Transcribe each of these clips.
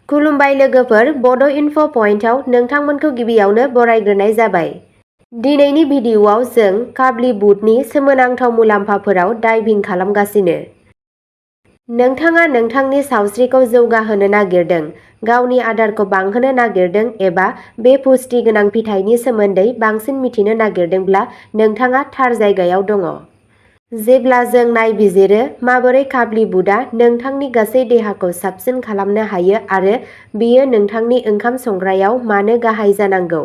खुलुमबाय लोगोफोर, बड' इनफ' पइन्टआव नोंथांमोनखौ गिबियावनो बरायग्रोनाय जाबाय। दिनैनि भिडिअ'आव जों काबलि बुटनि सोमोनांथाव मुलाम्फाफोराव डाइभिं खालामगासिनो। नोंथाङा नोंथांनि सावस्रिखौ जौगाहोनो नागिरदों, गावनि आदारखौ बांहोनो नागिरदों एबा बे पुष्टि गोनां फिथाइनि सोमोन्दै बांसिन मिथिनो नागिरदोंब्ला नोंथाङा थार जायगायाव दङ। जेब्ला जों नायबिजिरो माबोरै काबलि बुटआ नोंथांनि गासै देहाखौ साबसिन खालामनो हायो आरो बेयो नोंथांनि ओंखाम संग्रायाव मानो गाहाय जानांगौ।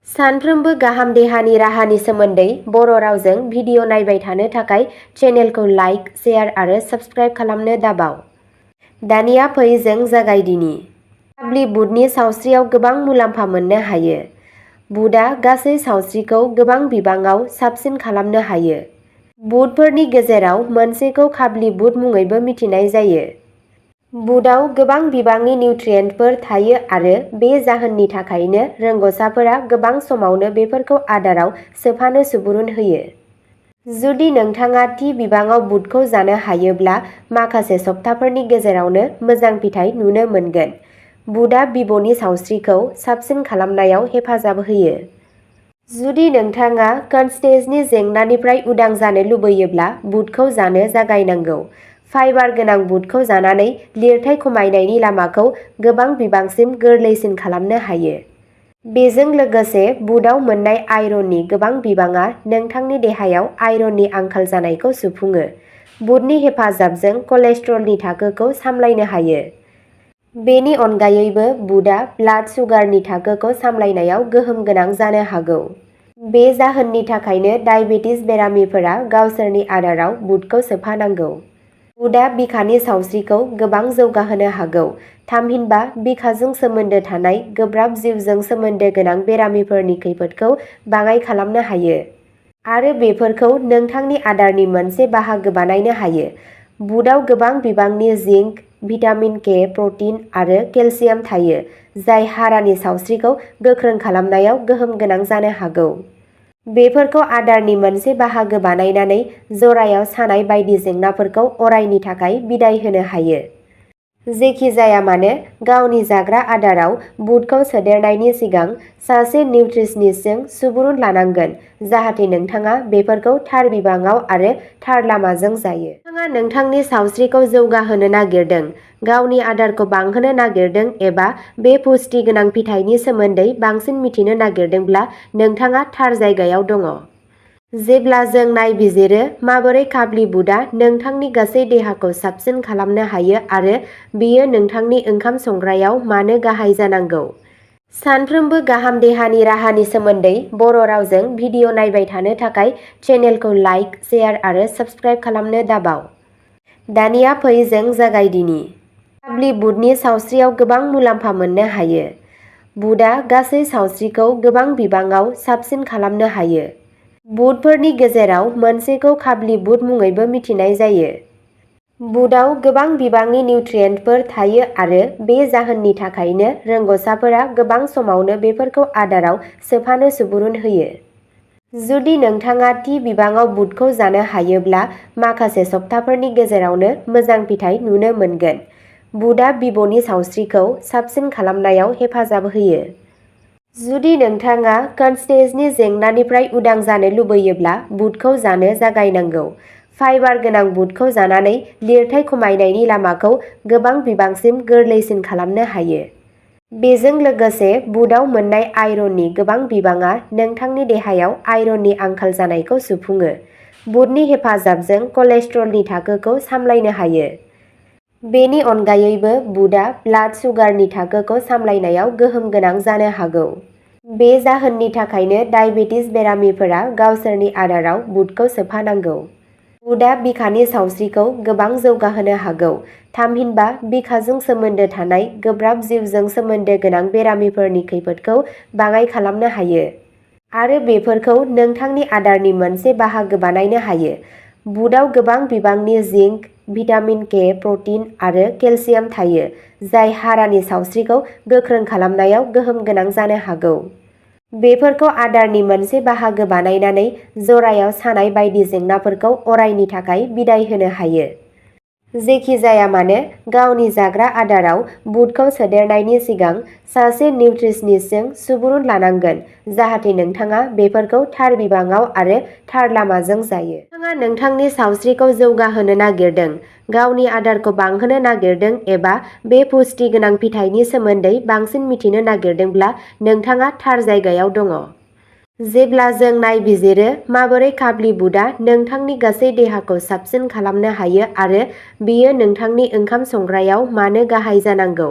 सानफ्रोमबो गाहाम देहानि राहानि सोमोन्दै बर' रावजों भिडिअ' नायबाय थानो थाखाय चेनेलखौ लाइक, शेयार आरो साबस्क्राइब खालामनो दाबाव। दानिया फै जों जागायदिनि। काबलि बुटनि सावस्रियाव गोबां मुलाम्फा मोननो हायो। बुटआ गासै सावस्रिखौ गोबां बिबाङाव साबसिन खालामनो हायो। बुटफोरनि गेजेराव मोनसेखौ काबलि बुट मुङैबो मिथिनाय जायो। बुटआव गोबां बिबांनि निउट्रियेन्टफोर थायो आरो बे जाहोननि थाखायनो रोंग'साफोरा गोबां समावनो बेफोरखौ आदाराव सोफानो सुबुरुन होयो। जुदि नोंथाङा थि बिबाङाव बुटखौ जानो हायोब्ला माखासे सप्ताफोरनि गेजेरावनो मोजां फिथाय नुनो मोनगोन। बुटआ बिबुनि सावस्रिखौ साबसिन खालामनायाव हेफाजाब होयो। जुदि नोंथाङा कन्स्टिपेशननि जेंनानिफ्राय उदां जानो लुबैयोब्ला बुटखौ जानो जागायनांगौ। फाइबार गोनां बुटखौ जानानै लिरथाय खमायनायनि लामाखौ गोबां बिबांसिम गोरलैसिन खालामनो हायो। बेजों लोगोसे बुटआव मोननाय आयरननि गोबां बिबाङा नोंथांनि देहायाव आयरननि आंखाल जानायखौ सुफुङो। बुटनि हेफाजाबजों कलेस्ट्रलनि थाखोखौ सामलायनो हायो। बेनि अनगायैबो बुटआ ब्लाड सुगारनि थाखोखौ सामलायनायाव गोहोम गोनां जानो हागौ। बे जाहोननि थाखायनो डायबेटिस बेरामिफोरा गावसोरनि आदाराव बुटखौ सोफानांगौ। बुटआ बिखानि सावस्रिखौ गोबां जौगाहोनो हागौ, थामहिनबा बिखाजों सोमोन्दो थानाय गोब्राब जिउजों सोमोन्दो गोनां बेरामिफोरनि खैफोदखौ बाङाइ खालामनो हायो आरो बेफोरखौ नोंथांनि आदारनि मोनसे बाहागो बानायनो हायो। बुटआव गोबां बिबांनि जिंक, भिटामिन के, प्रटिन आरो केलसियाम थायो, जाय हारानि सावस्रिखौ गोख्रों खालामनायाव गोहोम गोनां जानो हागौ। बेफोरखौ आदारनि मोनसे बाहागो बानायनानै जरायाव सानाय बायदि जेंनाफोरखौ अरायनि थाखाय बिदाय होनो हायो। जेखि जाया मानो, गावनि जाग्रा आदाराव बुटखौ सोदेरनायनि सिगां सासे निउट्रिसनिस्टजों सुबुरुन लानांगोन जाहाथे नोंथाङा बेफोरखौ थार बिबाङाव आरो थार लामाजों जायो। नोंथाङा नोंथांनि सावस्रिखौ जौगाहोनो नागिरदों, गावनि आदारखौ बांहोनो नागिरदों एबा बे पुष्टि गोनां फिथाइनि सोमोन्दै बांसिन मिथिनो नागिरदोंब्ला नोंथाङा थार जायगायाव दङ। जेब्ला जों नायबिजिरो माबोरै काबलि बुटआ नोंथांनि गासै देहाखौ साबसिन खालामनो हायो आरो बेयो नोंथांनि ओंखाम संग्रायाव मानो गाहाय जानांगौ। सानफ्रोमबो गाहाम देहानि राहानि सोमोन्दै बर' रावजों भिडिअ' नायबाय थानो थाखाय चेनेलखौ लाइक, शेयार आरो साबस्क्राइब खालामनो दाबाव। दानिया फै जों जागायदिनि। काबलि बुटनि सावस्रियाव गोबां मुलाम्फा मोननो हायो। बुटआ गासै सावस्रिखौ गोबां बिबाङाव साबसिन खालामनो हायो। बुटफोरनि गेजेराव मोनसेखौ काबलि बुट मुङैबो मिथिनाय जायो। बुटआव गोबां बिबांनि निउट्रियेन्टफोर थायो आरो बे जाहोननि थाखायनो रोंग'साफोरा गोबां समावनो बेफोरखौ आदाराव सोफानो सुबुरुन होयो। जुदि नोंथाङा थि बिबाङाव बुटखौ जानो हायोब्ला माखासे सप्ताफोरनि गेजेरावनो मोजां फिथाय नुनो मोनगोन। बुटआ बिबुनि सावस्रिखौ साबसिन खालामनायाव हेफाजाब होयो। जुदि नोंथाङा कन्स्टिपेशननि जेंनानिफ्राय उदां जानो लुबैयोब्ला बुटखौ जानो जागायनांगौ। फाइबार गोनां बुटखौ जानानै लिरथाय खमायनायनि लामाखौ गोबां बिबांसिम गोरलैसिन खालामनो हायो। बेजों लोगोसे बुटआव मोननाय आयरननि गोबां बिबाङा नोंथांनि देहायाव आयरननि आंखाल जानायखौ सुफुङो। बुटनि हेफाजाबजों कलेस्ट्रलनि थाखोखौ सामलायनो हायो। बेनि अनगायैबो बुटआ ब्लाड सुगारनि थाखोखौ सामलायनायाव गोहोम गोनां जानो हागौ। बे जाहोननि थाखायनो डायबेटिस बेरामिफोरा गावसोरनि आदाराव बुटखौ सोफानांगौ। बुटआ बिखानि सावस्रिखौ गोबां जौगाहोनो हागौ, थामहिनबा बिखाजों सोमोन्दो थानाय गोब्राब जिउजों सोमोन्दो गोनां बेरामिफोरनि खैफोदखौ बाङाइ खालामनो हायो आरो बेफोरखौ नोंथांनि आदारनि मोनसे बाहागो बानायनो हायो। बुटआव गोबां बिबांनि जिंक, भिटामिन के, प्रटिन आरो केलसियाम थायो, जाय हारानि सावस्रिखौ गोख्रों खालामनायाव गोहोम गोनां जानो हागौ। बेफोरखौ आदारनि मोनसे बाहागो बानायनानै जरायाव सानाय बायदि जेंनाफोरखौ अरायनि थाखाय बिदाय होनो हायो। जेखि जाया मानो गावनि जाग्रा आदाराव बुटखौ सोदेरनायनि सिगां सासे निउट्रिसनिस्टजों सुबुरुन लानांगोन जाहाथे नोंथाङा बेफोरखौ थार बिबाङाव आरो थार लामाजों जायो। नोंथाङा नोंथांनि सावस्रिखौ जौगाहोनो नागिरदों, गावनि आदारखौ बांहोनो नागिरदों एबा बे पुष्टि गोनां फिथाइनि सोमोन्दै बांसिन मिथिनो नागिरदोंब्ला नोंथाङा थार जायगायाव दङ। जेब्ला जों नायबिजिरो माबोरै काबली बुटआ नोंथांनि गासै देहाखौ साबसिन खालामनो हायो आरो बेयो नोंथांनि ओंखाम संग्रायाव मानो गाहाय जानांगौ।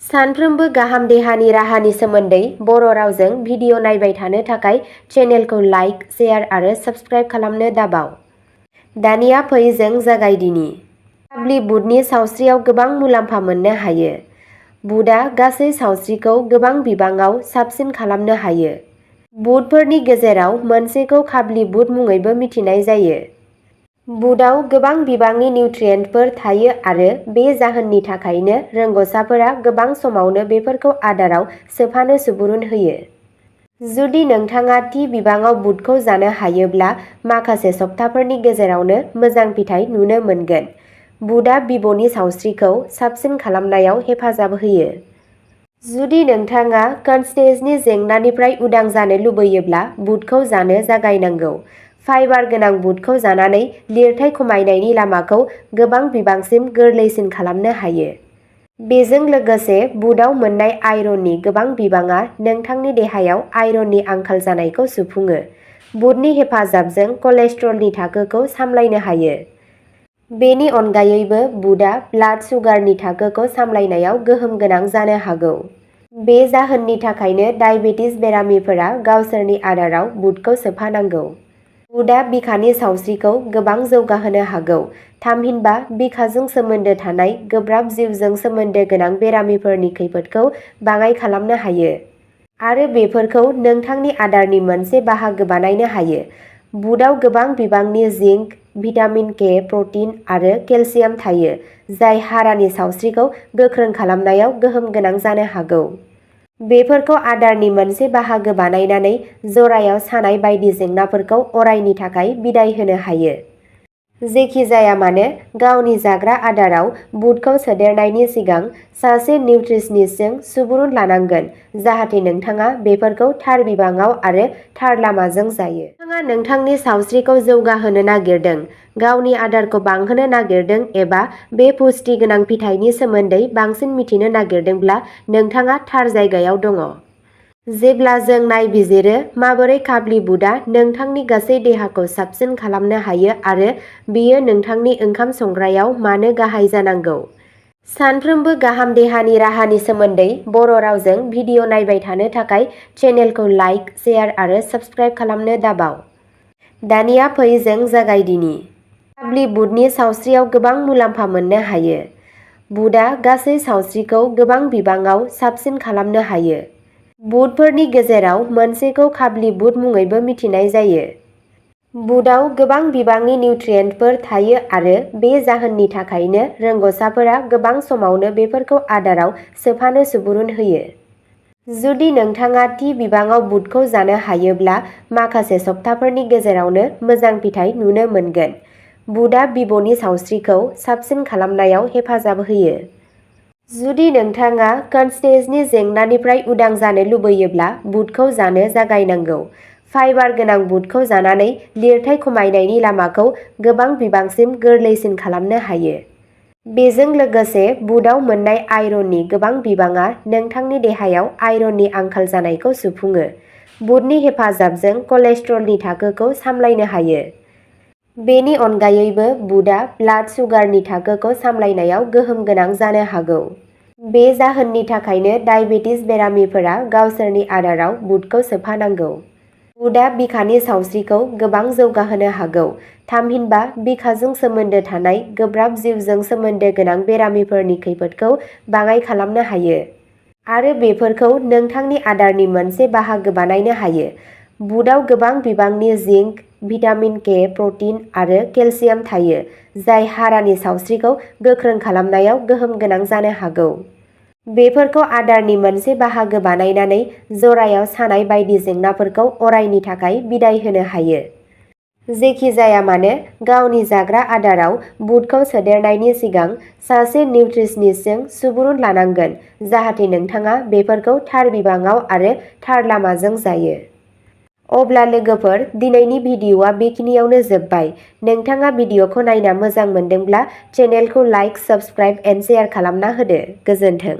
सानफ्रोमबो गाहाम देहानि राहानि सोमोन्दै बर' रावजों भिडिअ नायबाय थानो थाखाय चेनेलखौ लाइक, शेयार आरो साबस्क्राइब खालामनो दाबाव। दानिया फै जों जागायदिनि। काबली बुटनि सावस्रियाव गोबां मुलाम्फा मोननो हायो। बुटआ गासै सावस्रिखौ गोबां बिबाङाव साबसिन खालामनो हायो। बुटफोरनि गेजेराव मोनसेखौ काबली बुट मुङैबो मिथिनाय जायो। बुटआव गोबां बिबांनि निउट्रियेन्टफोर थायो आरो बे जाहोननि थाखायनो रोंग'साफोरा गोबां समावनो बेफोरखौ आदाराव सोफानो सुबुरुन होयो। जुदि नोंथाङा थि बिबाङाव बुटखौ जानो हायोब्ला माखासे सप्ताफोरनि गेजेरावनो मोजां फिथाय नुनो मोनगोन। बुटआ बिबुनि सावस्रिखौ साबसिन खालामनायाव हेफाजाब होयो। जुदि नोंथाङा कन्स्टिपेशननि जेंनानिफ्राय उदां जानो लुबैयोब्ला बुटखौ जानो जागायनांगौ। फाइबार गोनां बुटखौ जानानै लिरथाय खमायनायनि लामाखौ गोबां बिबांसिम गोरलैसिन खालामनो हायो। बेजों लोगोसे बुटआव मोननाय आयरननि गोबां बिबाङा नोंथांनि देहायाव आयरननि आंखाल जानायखौ सुफुङो। बुटनि हेफाजाबजों कलेस्ट्रलनि थाखोखौ सामलायनो हायो। बेनि अनगायैबो बुटआ ब्लाड सुगारनि थाखोखौ सामलायनायाव गोहोम गोनां जानो हागौ। बे जाहोननि थाखायनो डायबेटिस बेरामिफोरा गावसोरनि आदाराव बुटखौ सोफानांगौ। बुटआ बिखानि सावस्रिखौ गोबां जौगाहोनो हागौ, थामहिनबा बिखाजों सोमोन्दो थानाय गोब्राब जिउजों सोमोन्दो गोनां बेरामिफोरनि खैफोदखौ बाङाइ खालामनो हायो आरो बेफोरखौ नोंथांनि आदारनि मोनसे बाहागो बानायनो हायो। बुटआव गोबां बिबांनि जिंक, भिटामिन के, प्रटिन आरो केलसियाम थायो, जाय हारानि सावस्रिखौ गोख्रों खालामनायाव गोहोम गोनां जानो हागौ। बेफोरखौ आदारनि मोनसे बाहागो बानायनानै जरायाव सानाय बायदि जेंनाफोरखौ अरायनि थाखाय बिदाय होनो हायो। जेखि जाया मानो गावनि जाग्रा आदाराव बुटखौ सोदेरनायनि सिगां सासे निउट्रिसनिस्टजों सुबुरुन लानांगोन जाहाथे नोंथाङा बेफोरखौ थार बिबाङाव आरो थार लामाजों जायो। नोंथाङा नोंथांनि सावस्रिखौ जौगाहोनो नागिरदों, गावनि आदारखौ बांहोनो नागिरदों एबा बे पुष्टि गोनां फिथाइनि सोमोन्दै बांसिन मिथिनो नागिरदोंब्ला नोंथाङा थार जायगायाव दङ। जेब्ला जों नायबिजिरो माबोरै काबली बुटआ नोंथांनि गासै देहाखौ साबसिन खालामनो हायो आरो बेयो नोंथांनि ओंखाम संग्रायाव मानो गाहाय जानांगौ। सानफ्रोमबो गाहाम देहानि राहानि सोमोन्दै बर' रावजों भिडिअ नायबाय थानो थाखाय चेनेलखौ लाइक, शेयार आरो साबस्क्राइब खालामनो दाबाव। दानिया फै जों जागायदिनि। काबली बुटनि सावस्रियाव गोबां मुलाम्फा मोननो हायो। बुटआ गासै सावस्रिखौ गोबां बिबाङाव साबसिन खालामनो हायो। बुटफोरनि गेजेराव मोनसेखौ काबली बुट मुङैबो मिथिनाय जायो। बुटआव गोबां बिबांनि निउट्रियेन्टफोर थायो आरो बे जाहोननि थाखायनो रोंग'साफोरा गोबां समावनो बेफोरखौ आदाराव सोफानो सुबुरुन होयो। जुदि नोंथाङा थि बिबाङाव बुटखौ जानो हायोब्ला माखासे सप्ताफोरनि गेजेरावनो मोजां फिथाय नुनो मोनगोन। बुटआ बिबुनि सावस्रिखौ साबसिन खालामनायाव हेफाजाब होयो। जुदि नोंथाङा कन्स्टिपेशननि जेंनानिफ्राय उदां जानो लुबैयोब्ला बुटखौ जानो जागायनांगौ। फाइबार गोनां बुटखौ जानानै लिरथाय खमायनायनि लामाखौ गोबां बिबांसिम गोरलैसिन खालामनो हायो। बेजों लोगोसे बुटआव मोननाय आयरननि गोबां बिबाङा नोंथांनि देहायाव आयरननि आंखाल जानायखौ सुफुङो। बुटनि हेफाजाबजों कलेस्ट्रलनि थाखोखौ सामलायनो हायो। बेनि अनगायैबो बुटआ ब्लाड सुगारनि थाखोखौ सामलायनायाव गोहोम गोनां जानो हागौ। बे जाहोननि थाखायनो डायबेटिस बेरामिफोरा गावसोरनि आदाराव बुटखौ सोफानांगौ। बुटआ बिखानि सावस्रिखौ गोबां जौगाहोनो हागौ, थामहिनबा बिखाजों सोमोन्दो थानाय गोब्राब जिउजों सोमोन्दो गोनां बेरामिफोरनि खैफोदखौ बाङाइ खालामनो हायो आरो बेफोरखौ नोंथांनि आदारनि मोनसे बाहागो बानायनो हायो। बुटआव गोबां बिबांनि जिंक, भिटामिन के, प्रटिन आरो केलसियाम थायो, जाय हारानि सावस्रिखौ गोख्रों खालामनायाव गोहोम गोनां जानो हागौ। बेफोरखौ आदारनि मोनसे बाहागो बानायनानै जरायाव सानाय बायदि जेंनाफोरखौ अरायनि थाखाय बिदाय होनो हायो। जेखि जाया मानो गावनि जाग्रा आदाराव बुटखौ सोदेरनायनि सिगां सासे निउट्रिसनिस्टजों सुबुरुन लानांगोन जाहाथे नोंथाङा बेफोरखौ थार बिबाङाव आरो थार लामाजों जायो। अब्ला लोगोफोर, दिनैनि भिडिअ'आ बेखिनियावनो जोब्बाय। नोंथाङा भिडिअ'खौ नायना मोजां मोनदोंब्ला चेनेलखौ लाइक, साबस्क्राइब एन्ड शेयार खालामना होदो। गोजोन्थों।